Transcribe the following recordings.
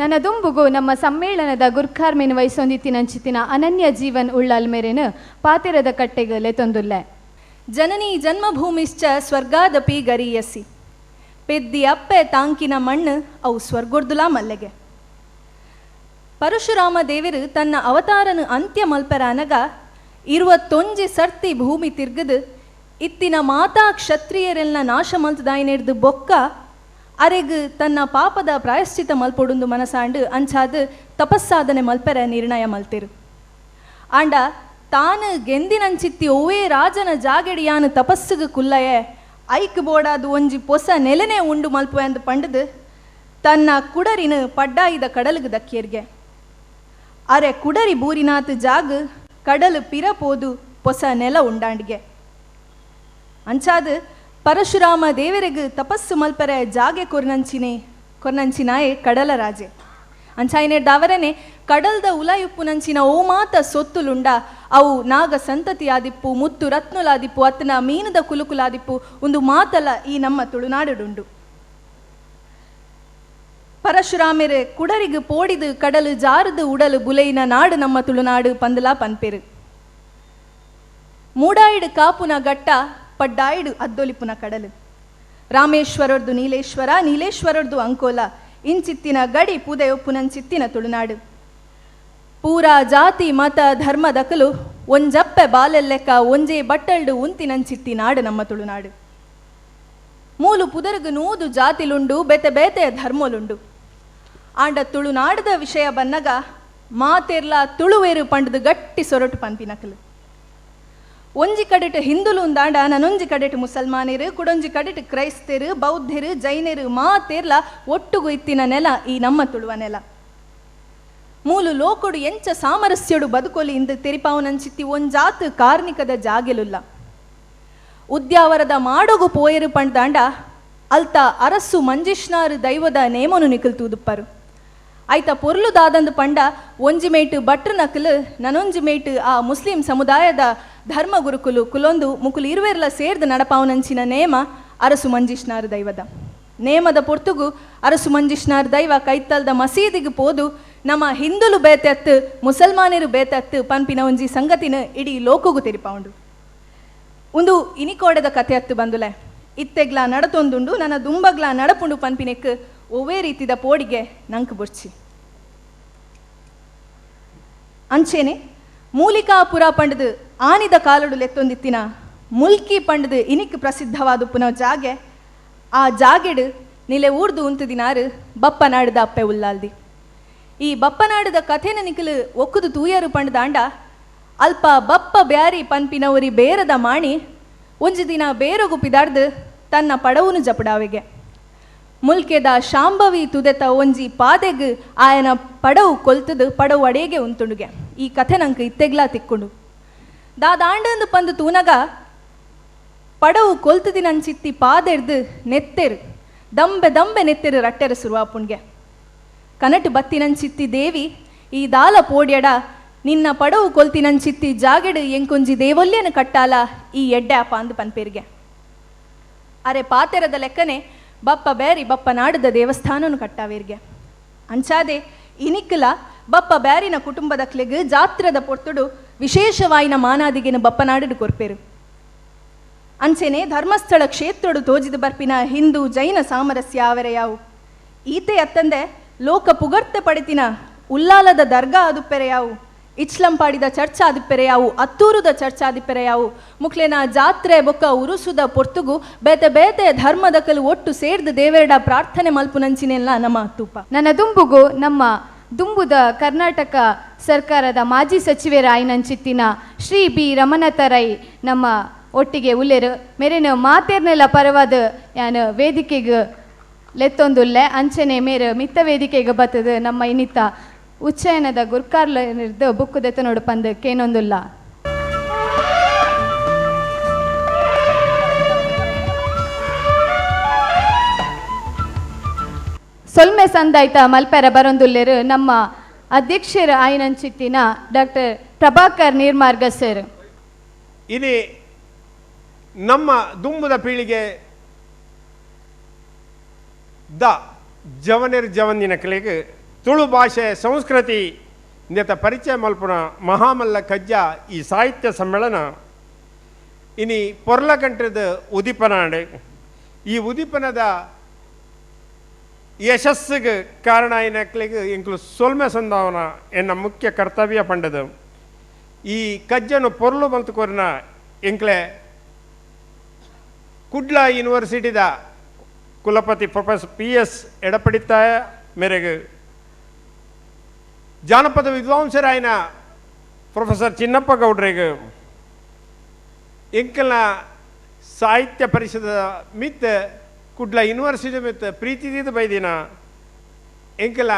ನನ್ನ ದುಂಬುಗು ನಮ್ಮ ಸಮ್ಮೇಳನದ ಗುರ್ಖಾರ್ಮೆನ್ ವಹಿಸೊಂದಿತ್ತಿನಂಚಿತ್ತಿನ ಅನನ್ಯ ಜೀವನ್ ಉಳ್ಳಾಲ್ ಮೇರೆನು ಪಾತೆರದ ಕಟ್ಟೆಗೆ ಲೆತೊಂದುಲ್ಲೆ. ಜನನಿ ಜನ್ಮಭೂಮಿಶ್ಚ ಸ್ವರ್ಗಾದಪಿ ಗರೀಯಸಿ. ಪೆದ್ದಿ ಅಪ್ಪೆ ತಾಂಕಿನ ಮಣ್ಣು ಅವು ಸ್ವರ್ಗೊರ್ದುಲಾ ಮಲ್ಲೆಗೆ. ಪರಶುರಾಮ ದೇವರು ತನ್ನ ಅವತಾರನು ಅಂತ್ಯ ಮಲ್ಪೆರಾನಗ 21 ಸರ್ತಿ ಭೂಮಿ ತಿರ್ಗದು ಇತ್ತಿನ ಮಾತಾ ಕ್ಷತ್ರಿಯರೆಲ್ಲ ನಾಶ ಮಲ್ತದಾಯಿನೆಡ್ದು ಬೊಕ್ಕ ಅರೆಗ್ ತನ್ನ ಪಾಪದ ಪ್ರಾಯಶ್ಚಿತ ಮಲ್ಪೊಡುಂದು ಮನಸಾಂಡು ಅಂಚಾದ್ ತಪಸ್ಸಾಧನೆ ಮಲ್ಪೆರ ನಿರ್ಣಯ ಮಲ್ತಿರು. ಆಂಡ ತಾನು ಗೆಂದಿನಂಚಿತ್ತಿ ಒವ್ವೇ ರಾಜನ ಜಾಗೆಡಿಯಾನು ತಪಸ್ಸುಗು ಕುಲ್ಲಯೆ ಐಕ್ ಬೋಡಾದು ಒಂಜಿ ಪೊಸ ನೆಲೆನೆ ಉಂಡು ಮಲ್ಪುವೆ ಅಂದ್ ಪಂಡುದು ತನ್ನ ಕುಡರಿನ ಪಡ್ಡಾಯಿದ ಕಡಲುಗು ದಕ್ಕಿಯರ್ಗೆ. ಅರೆ ಕುಡರಿ ಬೂರಿನಾತ್ ಜಾಗು ಕಡಲು ಪಿರ ಪೋದು ಪೊಸ ನೆಲ ಉಂಡಾಂಡ್ಗೆ. ಅಂಚಾದ್ ಪರಶುರಾಮ ದೇವರೆಗ್ ತಪಸ್ಸು ಮಲ್ಪರೆ ಜಾಗೆ ಕೊರ್ನಂಚಿನೆ ಕೊರ್ನಂಚಿನಾಯೆ ಕಡಲ ರಾಜೆ. ಅಂಚಾಯಿನೆ ದಾವರನೆ ಕಡಲ್ದ ಉಲಾಯುಪ್ಪುನಂಚಿನ ಓ ಮಾತ ಸೊತ್ತುಲುಂಡ ಅವು ನಾಗ ಸಂತತಿಯಾದಿಪ್ಪು, ಮುತ್ತು ರತ್ನುಲಾದಿಪ್ಪು, ಅತ್ತನ ಮೀನುದ ಕುಲುಕುಲಾದಿಪ್ಪು, ಒಂದು ಮಾತಲ ಈ ನಮ್ಮ ತುಳುನಾಡುಂಡು. ಪರಶುರಾಮೆರೆ ಕುಡರಿಗು ಪೋಡಿದು ಕಡಲು ಜಾರದು ಉಡಲು ಬುಲೆಯಿನ ನಾಡು ನಮ್ಮ ತುಳುನಾಡು ಪಂದಲಾ ಪನ್ಪೆರು. ಮೂಡಾಯಿಡು ಕಾಪುನ ಗಟ್ಟ ಪಡ್ಡಾಯಿಡು ಅದ್ದೊಲಿಪುನ ಕಡಲು. ರಾಮೇಶ್ವರರ್ದು ನೀಲೇಶ್ವರ, ನೀಲೇಶ್ವರರ್ದು ಅಂಕೋಲ, ಇಂಚಿತ್ತಿನ ಗಡಿ ಪುದೆಯೊಪ್ಪುನಂಚಿತ್ತಿನ ತುಳುನಾಡು. ಪೂರಾ ಜಾತಿ ಮತ ಧರ್ಮದಕಲು ಒಂಜಪ್ಪೆ ಬಾಲೆಲ್ಲೆಕ್ಕ ಒಂಜೇ ಬಟ್ಟಲ್ಡು ಉಂತಿನಂಚಿತ್ತಿ ನಾಡು ನಮ್ಮ ತುಳುನಾಡು. ಮೂಲು ಪುದರ್ಗು 100 ಜಾತಿಲುಂಡು, ಬೇತೆ ಬೇತೆ ಧರ್ಮಲುಂಡು. ಆಂಡ ತುಳುನಾಡದ ವಿಷಯ ಬನ್ನಗ ಮಾತೆರ್ಲ ತುಳುವೇರು ಪಂಡದು ಗಟ್ಟಿ ಸೊರಟು ಪನ್ಪಿನಕಲು. ಒಂಜಿ ಕಡೆಟ್ ಹಿಂದುಲು ಉಂದಾಂಡ ನನೊಂಜಿ ಕಡೆಟ್ ಮುಸಲ್ಮಾನರು, ಕುಡೊಂಜಿ ಕಡೆಟ್ ಕ್ರೈಸ್ತರು, ಬೌದ್ಧರು, ಜೈನರು ಮಾತೆರ್ಲ ಒಟ್ಟುಗು ಇತ್ತಿನ ನೆಲ ಈ ನಮ್ಮ ತುಳುವ ನೆಲ. ಮೂಲು ಲೋಕೊಡು ಎಂಚ ಸಾಮರಸ್ಯಡು ಬದುಕೊಲಿ ಇಂದು ತೆರಿಪಾವನಂಚಿತ್ತಿ ಒಂಜಾತ್ ಕಾರ್ನಿಕದ ಜಾಗೆಲುಲ್ಲ. ಉದ್ಯಾವರದ ಮಾಡೋಗು ಪೋಯರು ಪಂಡ್ದಾಂಡ ಅಲ್ತ ಅರಸು ಮಂಜಿಷ್ನಾರು ದೈವದ ನೇಮನು ನಿಕಲ್ ತೂದುಪ್ಪರು. ಆಯ್ತ ಪೊರ್ಲು ದಾದಂದು ಪಂಡ ಒಂಜಿ ಮೇಟು ಭಟ್ರು ನಕಲು ನನೊಂಜಿ ಮೇಟು ಆ ಮುಸ್ಲಿಂ ಸಮುದಾಯದ ಧರ್ಮ ಗುರುಕುಲು ಕುಲೊಂದು ಮುಕುಲು ಇರುವೆರ್ಲ ಸೇರ್ದು ನಡಪಾವನಂಚಿನ ನೇಮ ಅರಸು ಮಂಜಿಷ್ನಾರು ದೈವದ. ನೇಮದ ಪೊರ್ತುಗು ಅರಸು ಮಂಜಿಷ್ನಾರು ದೈವ ಕೈತಲ್ದ ಮಸೀದಿಗೆ ಪೋದು ನಮ್ಮ ಹಿಂದುಲು ಬೇತೆತ್ತು ಮುಸಲ್ಮಾನರು ಬೇತೆತ್ತು ಪನ್ಪಿನ ಒಂಜಿ ಸಂಗತಿನ ಇಡೀ ಲೋಕಗು ತೆರಿಪಾವುಂಡು. ಒಂದು ಇನಿಕೋಡೆದ ಕಥೆ ಅತ್ತು ಬಂದುಲೆ ಇತ್ತೆಗ್ಲಾ ನಡತೊಂದುಂಡು ನನ್ನ ದುಂಬಗ್ಲಾ ನಡಪುಂಡು ಪನ್ಪಿನೆಕ್ ಒವ್ವೇ ರೀತಿದ ಪೋಡಿಗೆ ನಂಕ್ ಬುರ್ಚಿ. ಅಂಚೇನೆ ಮೂಲಿಕಾಪುರ ಪಂಡದು ಆನಿದ ಕಾಲಡು ಲೆತ್ತೊಂದಿತ್ತಿನ ಮುಲ್ಕಿ ಪಂಡದು ಇನಿಕ್ ಪ್ರಸಿದ್ಧವಾದ ಪುನಃ ಜಾಗೆ. ಆ ಜಾಗೆಡು ನಿಲೆ ಊರ್ದು ಉಂತುದಿನಾರು ಬಪ್ಪನಾಡದ ಅಪ್ಪೆ ಉಲ್ಲಾಲ್ದಿ. ಈ ಬಪ್ಪನಾಡದ ಕಥೆನ ನಿಕಲು ಒಕ್ಕುದು ತೂಯರು ಪಂಡದಾಂಡ ಅಲ್ಪ ಬಪ್ಪ ಬ್ಯಾರಿ ಪನ್ಪಿನವರಿ ಬೇರದ ಮಾಣಿ ಒಂಜಿ ದಿನ ಬೇರೊಗು ಪಿದಾರ್ದು ತನ್ನ ಪಡವುನು ಜಪಡಾವೆಗೆ. ಮುಲ್ಕೆದ ಶಾಂಭವಿ ತುದೆತ ಒಂಜಿ ಪಾದೆಗ್ ಆಯನ ಪಡವು ಕೊಲ್ತದು ಪಡವು ಅಡೇಗೆ ಉಂತುಂಡುಗೆ. ಈ ಕಥೆ ನಂಗೆ ಇತ್ತೆಗ್ಲಾ ತಿಕ್ಕೊಂಡು ದಾದಾಂಡಂದು ಪಂದು ತೂನಗ ಪಡವು ಕೊಲ್ತದಿನಂಚಿತ್ತಿ ಪಾದೆರ್ದು ನೆತ್ತೆರು ದಂಬೆ ದಂಬೆ ನೆತ್ತೆರು ರಟ್ಟೆರು ಸುರುವಾಪುಣ್ಗೆ. ಕನಟು ಬತ್ತಿನಂಚಿತ್ತಿ ದೇವಿ ಈ ದಾಲ ಪೋಡ್ಯಡ ನಿನ್ನ ಪಡವು ಕೊಲ್ತಿನಂಚಿತ್ತಿ ಜಾಗೆಡು ಎಂಕೊಂಜಿ ದೇವೊಲ್ಯನ ಕಟ್ಟಾಲ ಈ ಎಡ್ಡೆ ಅಪ್ಪ ಅಂದು ಪನ್ಪೇರಿಗೆ. ಅರೆ ಪಾತೆರದ ಲೆಕ್ಕನೆ ಬಪ್ಪ ಬ್ಯಾರಿ ಬಪ್ಪ ನಾಡದ ದೇವಸ್ಥಾನನು ಕಟ್ಟಾವೇರ್ಗೆ. ಅಂಚಾದೆ ಇನಿಕ್ಲ ಬಪ್ಪ ಬ್ಯಾರಿನ ಕುಟುಂಬದ ಕ್ಲೆಗ್ ಜಾತ್ರದ ಪೊರ್ತುಡು ವಿಶೇಷವಾಯಿನ ಮಾನಾದಿಗೆನ ಬಪ್ಪನಾಡು ಕೊರ್ಪೇರು. ಅಂಚೆನೆ ಧರ್ಮಸ್ಥಳ ಕ್ಷೇತ್ರಡು ತೋಜಿದ ಬರ್ಪಿನ ಹಿಂದೂ ಜೈನ ಸಾಮರಸ್ಯ ಅವರೆಯಾವು. ಈತೆ ಅತ್ತಂದೆ ಲೋಕ ಪುಗರ್ತೆ ಪಡೆತಿನ ಉಲ್ಲಾಲದ ದರ್ಗಾ ಅದುಪ್ಪೆರೆಯಾವು, ಇಚ್ಲಂಪಾಡಿದ ಚರ್ಚ್ ಆದಿಪ್ಪೆರೆಯಾವು, ಅತ್ತೂರುದ ಚರ್ಚ್ ಆದಿಪ್ಪೆರೆಯಾವು. ಮುಕ್ಲೆನ ಜಾತ್ರೆ ಬೊಕ್ಕ ಉರುಸುದ ಪೊರ್ತುಗು ಬೇತೆ ಬೇತೆ ಧರ್ಮದಕಲು ಒಟ್ಟು ಸೇರ್ದು ದೇವೆರಡ ಪ್ರಾರ್ಥನೆ ಮಲ್ಪುನಂಚಿನೆಲ್ಲ ನಮ್ಮ ತೂಪ. ನನ್ನ ದುಂಬುಗು ನಮ್ಮ ದುಂಬುದ ಕರ್ನಾಟಕ ಸರ್ಕಾರದ ಮಾಜಿ ಸಚಿವರ ಆಯ್ನಂಚಿತ್ತಿನ ಶ್ರೀ ಬಿ ರಮನಾಥ ರೈ ನಮ್ಮ ಒಟ್ಟಿಗೆ ಉಲ್ಲೇರು. ಮೇರೇನು ಮಾತೇರ್ನೆಲ್ಲ ಪರವಾದ ಯಾನು ವೇದಿಕೆಗೆ ಲೆತ್ತೊಂದುಲ್ಲೆ. ಅಂಚನೆ ಮೇರು ಮಿತ್ತ ವೇದಿಕೆಗೆ ಬತ್ತದು ನಮ್ಮ ಇನ್ನಿತ್ತ ಉಚ್ಚಯನದ ಗುರ್ಕಾರ್ಲ ಬುಕ್ಕು ದೆತ್ತನೋಡು ಪಂದು ಕೇನೊಂದುಲ್ಲ. ಸೊಲ್ಮೆ ಸಂದಾಯ್ತ ಮಲ್ಪೆರ ಬರೊಂದುಲ್ಲೇರು ನಮ್ಮ ಅಧ್ಯಕ್ಷರ ಆಯ್ನಂಚಿತ್ತಿನ ಡಾಕ್ಟರ್ ಪ್ರಭಾಕರ್ ನೀರ್ಮಾರ್ಗ ಸರ್. ಇನಿ ನಮ್ಮ ದುಂಬುದ ಪೀಳಿಗೆ the ಜವನೆರ್ ಜವನ್ನಿನ ಕಲೆಗೆ Tulu ಭಾಷೆ ಸಂಸ್ಕೃತಿ ಇಂದೆತ ಪರಿಚಯ ಮಲ್ಪುನ ಮಹಾಮಲ್ಲ ಕಜ್ಜ ಈ ಸಾಹಿತ್ಯ ಸಮ್ಮೇಳನ ಇನಿ ಪೊರ್ಲಕಂಠದ ಉದಿಪನಾಂಡ್. ಈ ಉದಿಪನದ ಯಶಸ್ಸಿಗೆ ಕಾರಣ అయినట్ಲಿಗೆ ಎಂಕ್ಲು ಸೊಲ್ಮೆ ಸಂದಾವನ ಎನ್ನ ಮುಖ್ಯ ಕರ್ತವ್ಯ ಪಂಡದು. ಈ ಕಜ್ಜನು ಪೊರ್ಲು ಮಲ್ತು ಕೊರಿನ ಎಂಕ್ಲೆ ಕುಡ್ಲ ಯೂನಿವರ್ಸಿಟಿದ ಕುಲಪತಿ ಪ್ರೊಫೆಸರ್ PS ಎಡಪಡಿತ್ತಾಯ ಮೇರೆಗೆ, ಜಾನಪದ ವಿದ್ವಾಂಸರಾಯನ ಪ್ರೊಫೆಸರ್ ಚಿನ್ನಪ್ಪ ಗೌಡ್ರಿಗೆ, ಎಂಕಲ್ನ ಸಾಹಿತ್ಯ ಪರಿಷದ ಮಿತ್ತ ಕುಡ್ಲ ಯೂನಿವರ್ಸಿಟಿ ಮಿತ್ತ ಪ್ರೀತಿದ ಬೈದಿನ ಎಂಕಲ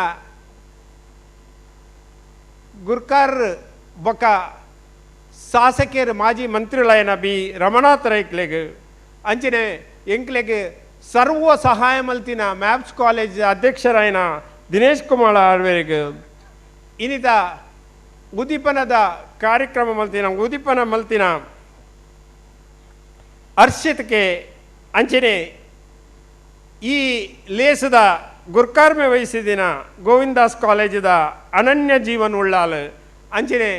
ಗುರ್ಕಾರ್ ಬೊಕ ಶಾಸಕರು ಮಾಜಿ ಮಂತ್ರಿಗಳಾಯನ ಬಿ ರಮಣಾಥ ರೈಕ್ಲೆಗ್, ಅಂಚನೆ ಎಂಕ್ಲೆಗ್ ಸರ್ವ ಸಹಾಯ ಮಲ್ತಿನ ಮ್ಯಾಪ್ಸ್ ಕಾಲೇಜ್ ಅಧ್ಯಕ್ಷರಾಯನ ದಿನೇಶ್ ಕುಮಾರ್ ಆರ್ವೇರಿಗೆ, ಇನ್ನಿತ ಉದೀಪನದ ಕಾರ್ಯಕ್ರಮ ಮಲ್ತಿನ ಉದೀಪನ ಮಲ್ತಿನ ಅರ್ಷಿತ್ಗೆ, ಅಂಚನೆ ಈ ಲೇಸದ ಗುರ್ಕಾರ್ಮೆ ವಹಿಸಿದಿನ ಗೋವಿಂದಾಸ್ ಕಾಲೇಜಿದ ಅನನ್ಯ ಜೀವನ್ ಉಳ್ಳಾಲ್, ಅಂಚನೆ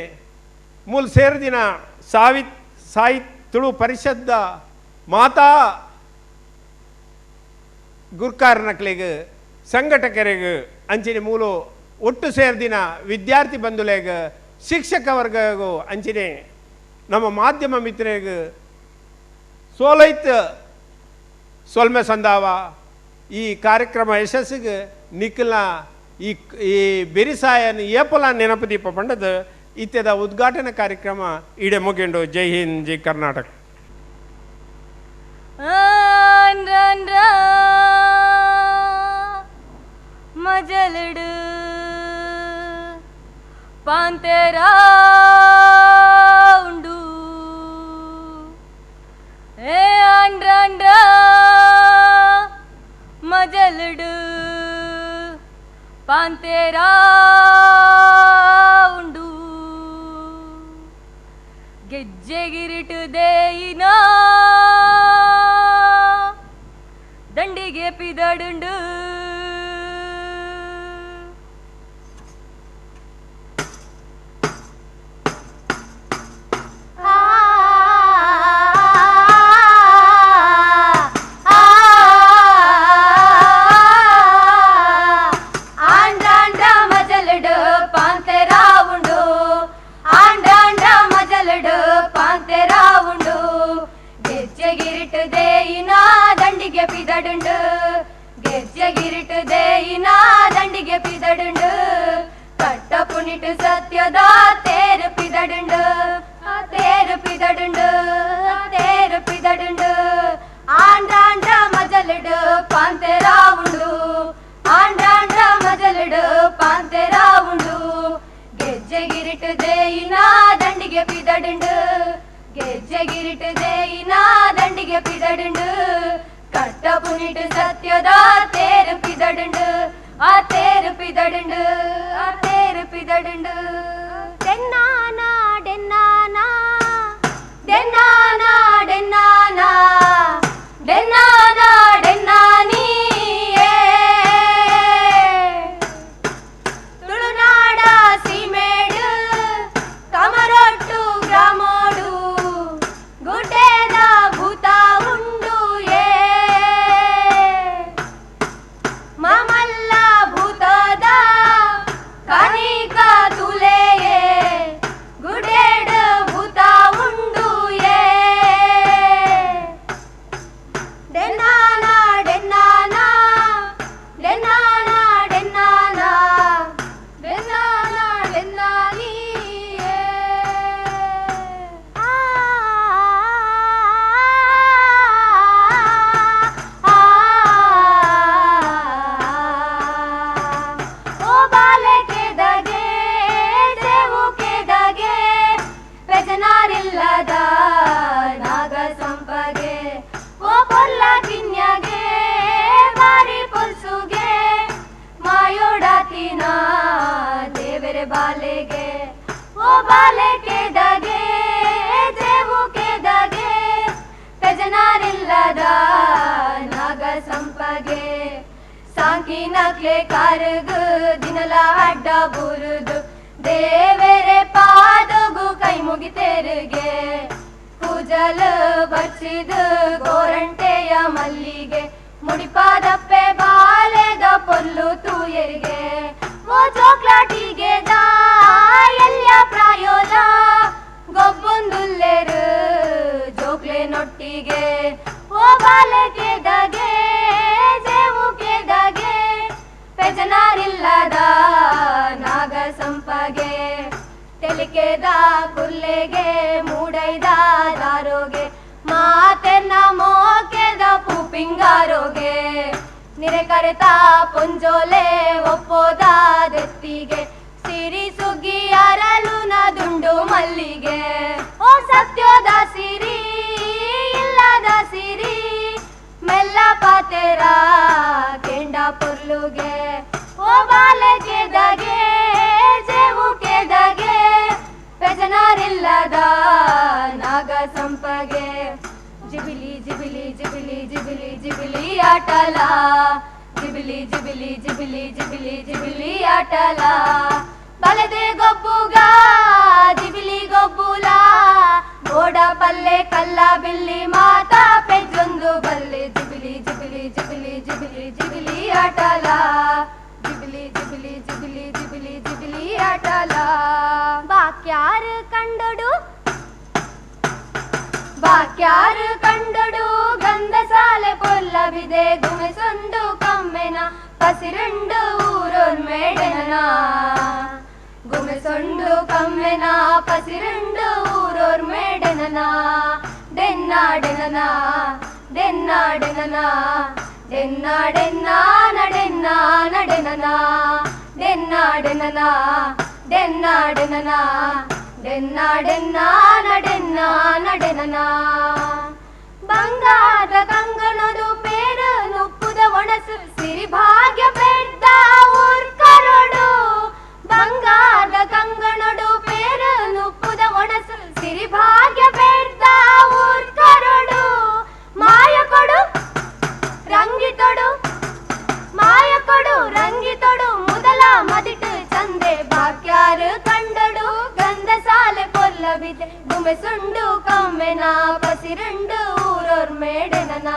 ಮೂಲ ಸೇರಿದಿನ ಸಾವಿ ಸಾಯಿ ತುಳು ಪರಿಷದ್ದ ಮಾತಾ ಗುರ್ಕಾರ್ನಕ್ಲೆಗ್ ಸಂಘಟಕರಿಗೆ, ಅಂಚನೆ ಮೂಲ ಒಟ್ಟು ಸೇರಿದಿನ ವಿದ್ಯಾರ್ಥಿ ಬಂಧುಲೆಗ್, ಶಿಕ್ಷಕ ವರ್ಗಗೂ, ಅಂಚನೆ ನಮ್ಮ ಮಾಧ್ಯಮ ಮಿತ್ರರಿಗೆ ಸೋಲೈತ್ ಸೊಲ್ಮೆ ಸಂದಾವ. ಈ ಕಾರ್ಯಕ್ರಮ ಯಶಸ್ಸಿಗೆ ನಿಖಿಲ್ನ ಈ ಈ ಬೆರಿಸಾಯನ ಏಪಲ ನೆನಪು ದೀಪ ಪಂಡದ ಇತ್ಯದ ಉದ್ಘಾಟನಾ ಕಾರ್ಯಕ್ರಮ ಈಡೆ ಮುಗಿಂಡು. ಜೈ ಹಿಂದ್, ಜೈ ಕರ್ನಾಟಕ. ಮಜಲಡು ಪಾಂತೆರಾ ಉಂಡು ಏ ಆಂಡ್ರಾಂಡ್ರ ಮಜಲಡು ಪಾಂತೆರಾ ಉಂಡು ಗೆಜ್ಜೆಗಿರಿಟು ದೇಯಿನ ದಂಡಿಗೆ ಪಿದಡುಂಡು ಪಿದಡುಂಡು ಗೆಜ್ಜೆಗಿರಿಟು ದೇಯಿನ ದಂಡಿಗೆ ಪಿದಡುಂಡು ಕಟ್ಟ ಪುನಿಟು ಸತ್ಯದ ತೇರು ಪಿದಡುಂಡು ತೇರು ಪಿದಡುಂಡು ತೇರು ಪಿದಡುಂಡು ಆಂಡ್ರಾಂಡ್ರ ಮಜಲುಡು ಪಾಂತೆರಾ ಉಂಡು ಆಂಡ್ರಾಂಡ್ರ ಮಜಲುಡು ಪಾಂತೆರಾ ಉಂಡು ಗೆಜ್ಜೆಗಿರಿಟು ದೇಯಿನ ದಂಡಿಗೆ ಪಿದಡುಂಡು ಗೆಜ್ಜೆಗಿರಿಟು ದೇಯಿನ ದಂಡಿಗೆ ಪಿದಡುಂಡು ಕಟ್ಟ ಪುನಿಟು ಸತ್ಯದ ತೇರು ಪಿದಡುಂಡು ಆ ತೇರು ಪಿದಡುಂಡು ಆ ತೇರು ಪಿದಡುಂಡು ಡೆನ್ನಾನಾ ಡೆನ್ನಾನಾ ಡೆನ್ನಾನಾ ಡೆನ್ನಾನಾ ಡೆನ್ನಾನಾ ಡೆನ್ನಾನಿಯೇ ತುಳುನಾಡ ಸೀಮೇಡು ಕಮರೊಟ್ಟು ಗ್ರಾಮೋಡು ಗುಡ್ಡೆದ ಭೂತ ಉಂಡು ಏ ಮಾಮಲ್ಲ ಭೂತದ ಕನಿಕ ತುಲೆಯೇ ಗುಡೇಡು ಭೂತ ಉಂಡು ಏ ಡೆನ್ನಾನಾ ಡೆನ್ನಾನಾ ಡೆನ್ನಾನಾ ಡೆನ್ನಾನಾ ಡೆನ್ನಾನಾ ಡೆನ್ನಾನಿಯೇ ಆ ಆ ಓ ಬಾಲಕೆ ದಗೆ ದೇವು ಕೆದಗೆ ವ್ಯಜನಾರಿಲ್ಲದ ನಾಗ ಸಂಪಗೆ ಓ ಪೊಲ್ಲ ಕಿನ್ಯಗೆ ಬಾರಿ ಪೊಲ್ಸುಗೆ ಮಾಯೋಡಾತಿನ ದೇವರ ಬಾಲೆಗೆ ಓ ಬಾಲಕೆ ದಗೆ ದೇವು ಕೆದಗೆ ವ್ಯಜನಾರಿಲ್ಲದ ನಾಗ ಸಂಪಗೆ ಸಾಂಕಿನಕ್ಲೆ ಕಾರುಗು ದಿನಲ ಅಡ್ಡ ಬುರುದು ದೇವೆರೆ ಪಾದಗು ಕೈ ಮುಗಿತೆರುಗೆ ಕುಜಲ ಬಚ್ಚಿದು ಗೋರಂಟೆಯ ಮಲ್ಲಿಗೆ ಮುಡಿಪಾದಪ್ಪೆ ಬಾಲೆದ ಪೊಲ್ಲು ತೂಯರಿಗೆ ಓ ಚೋಕ್ಲಾಟಿಗೆ ದಾಯಲ್ಯ ಪ್ರಾಯೋಲ ಗೊಬ್ಬೊಂದುಲ್ಲೆರು ಜೋಕ್ಲೆ ನೊಟ್ಟಿಗೆ ಓ ಬಾಲಕೆ ದಗೆ ಜೇವುಕೆ ದಗೆ ಪೆಜನಾರಿಲ್ಲದ ನಾಗ ಸಂಪಗೆ ತೆಲಿಕೆದ ಕುಲ್ಲೆಗೆ ಮೂಡೈದ ದಾರೋಗೆ ಮಾತೆನ್ನ ಮೋಕೆದ ಪೂಪಿಂಗಾರೋಗೆ ನಿರೆ ಕರೆತ ಪೊಂಜೋಲೆ ಒಪ್ಪೋದ ದೆತ್ತಿಗೆ ಸಿರಿ ಸುಗ್ಗಿ ಅರಲುನ ದುಂಡು ಮಲ್ಲಿಗೆ ಓ ಸತ್ಯೋದ ಸಿರಿ ಇಲ್ಲದ ಸಿರಿ ಮೆಲ್ಲ ಪಾತೆರ ಕೆಂಡ ಪೊರ್ಲುಗೆ ಓ ಬಾಲಕೆ ದಗೆ ಜೇವುಕೆ ದಗೆ ಪೆಜನಾರಿಲ್ಲದ ನಾಗ ಸಂಪಗೆ ಜಿಬಿಲಿ ಜಿಬಿಲಿ ಜಿಬಿಲಿ ಜಿಬಿಲಿ ಜಿಬಿಲಿ ಆಟಲ ಜಿಬಿಲಿ ಜಿಬಿಲಿ ಜಿಬಿಲಿ ಜಿಬಿಲಿ ಜಿಬಿಲಿ ಆಟಲ ಬಲದೆ ಗೊಬ್ಬುಗ ಜಿಬಿಲಿ ಗೊಬ್ಬುಲ ಗೋಡ ಪಲ್ಲೆ ಕಲ್ಲ ಬಿಲ್ಲಿ ಮಾತಾ ಪೆಜ್ಜೊಂದು ಬಲ್ಲೆ ಜಿಬಿಲಿ ಜಿಬಿಲಿ ಜಿಬಿಲಿ ಜಿಬಿಲಿ ಜಿಬಿಲಿ ಆಟಲ ಜಿಬಿಲಿ ಜಿಬಿಲಿ ಜಿಬಿಲಿ ಜಿಬಿಲಿ ಜಿಬಿಲಿ ಆಟಲ ಬಾಕ್ಯಾರು ಕಂಡೊಡು ಬಾಕ್ಯಾರು ಕಂಡೊಡು ಗಂಧಸಾಲೆ ಪೊಲ್ಲವಿದೆ ಗುಮೆಸೊಂದು ಕಮ್ಮೆನ ಪಸಿರಂಡು ಊರೊರ್ ಮೇಡನ ಗುಮೆಸೊಂಡು ಕಮ್ಮೆನ ಪಸಿರಂಡು ಊರೊರ್ ಮೇಡನ ಡೆನ್ನಾಡೆನನ ಡೆನ್ನಾಡೆನನ ಡೆನ್ನಾಡೆನ್ನ ನಡೆನ್ನ ನಡೆನನ ಡೆನ್ನಾಡೆನನ ಡೆನ್ನಾಡೆನನ ಡೆನ್ನಾಡೆನ್ನ ನಡೆನ್ನ ನಡೆನನ ಬಂಗಾರ ಕಂಗಣದು ಪೇರು ನುಪ್ಪುದ ಒಣಸು ಸಿರಿ ಭಾಗ್ಯ ಪೆದ್ದ ಊರ್ಕರೊಡು ಬಂಗಾರ ಕಂಗಣಡು ಪೇರು ನುಪ್ಪುದ ಒಣಸು ಸಿರಿ ಭಾಗ್ಯ ಪೆದ್ದ ಊರ್ಕರೊಡು ಮಾಯ ಕೊಡು ರಂಗಿತೊಡು ಮಾಯ ಕೊಡು ರಂಗಿತೊಡು ಮೊದಲ ಮದಿಟು ಚಂದೆ ಬಾಕ್ಯಾರು ಕಂಡಡು ಗಂಧಸಾಲೆ ಪೊಲ್ಲವಿದೆ ಗುಮೆಸುಂಡು ಕಮ್ಮೆನ ಪಸಿರಂಡು ಊರೊರ್ ಮೇಡೆನನ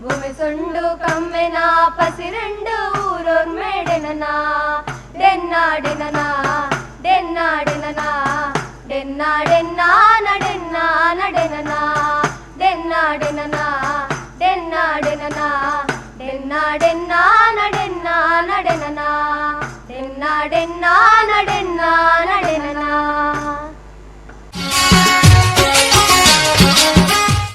ಗುಮೆಸುಂಡು ಕಮ್ಮೆನ ಪಸಿರಂಡು ಊರೊರ್ ಮೇಡೆನನ ಡೆನ್ನಾಡೆನನ ಡೆನ್ನಾಡೆನನ ಡೆನ್ನಾಡೆನ್ನ ನಡೆನ್ನ ನಡೆನನ ಡೆನ್ನಾಡೆನನ ಡೆನ್ನಾಡೆನನ ಡೆನ್ನಾಡೆನ್ನ